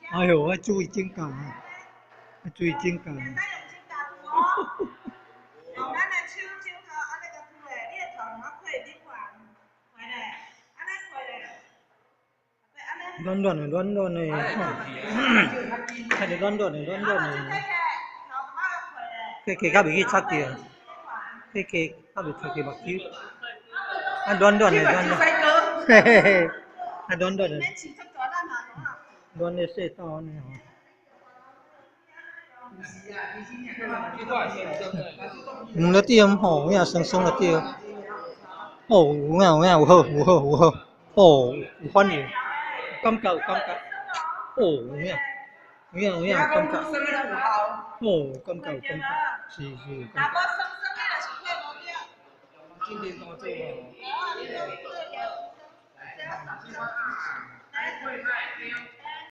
哎喲，我注意指甲，愛注意指甲。會使用指甲塗哦。用咱的手指頭按呢共塗咧，你的頭毛開頂懸，開咧，按呢開咧，按呢。軟軟的，軟軟的，看著軟軟的，軟軟的。加加較袂去插著，加加較袂插著目睭。啊，軟軟的，軟軟。嘿嘿嘿，啊，軟軟的。軟的細到按呢吼。黃了對吼，有影酸酸了對。哦，有影有影有好有好有好，哦，有反應，有感覺有感覺，哦，有影有影有影有感覺，哦，有感覺有感覺，是是有感覺。